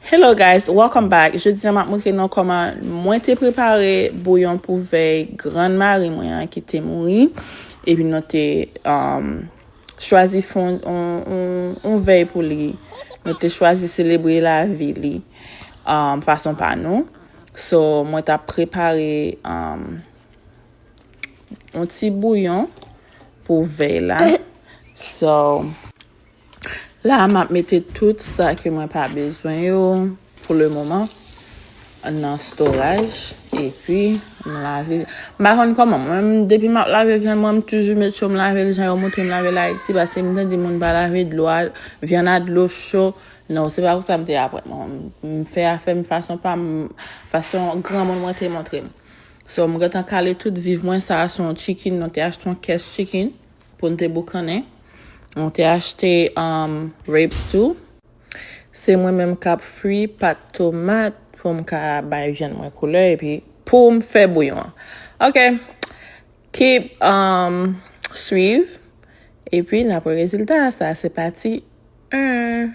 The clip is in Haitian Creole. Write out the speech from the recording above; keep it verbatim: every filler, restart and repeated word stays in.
Hello guys, welcome back. Jodi a m ap montre nou kòman mwen te prepare bouyon pou vèy grann mari mwen an ki te mouri. Epi nou te um, chwazi fè yon, yon, yon vèy pou li. Nou te chwazi selebre lavi li um, fason pa nou. So, mwen t ap prepare um, yon ti bouyon pou vèy la. So, la, m ap mete tout sa ke mwen pa bezwen yo pou le moman nan storaj. Epi, m lave. M pa konn kòman. Mwen, depi m ap lave vyann, mwen, m toujou make sure m lave l jan yo montre m lave l Ayiti, paske m tande moun pa lave dlo a, vyann a dlo cho. Non, se pa konsa m te aprann. Mwen, m fè afè m fason pa m, fason granmoun mwen te montre m. So, m gentan kale tout viv mwen. Sa a se yon chicken. Nou te achte yon kès chicken pou n te boukannen. Nou te achte um, ribs tou. Se mwen menm k ap fri pat tomat pou m ka bay vyann mwen koulè epi pou m fè bouyon an. Ok. Keep um, swiv. Epi n ap wè rezilta a. Sa se pati en.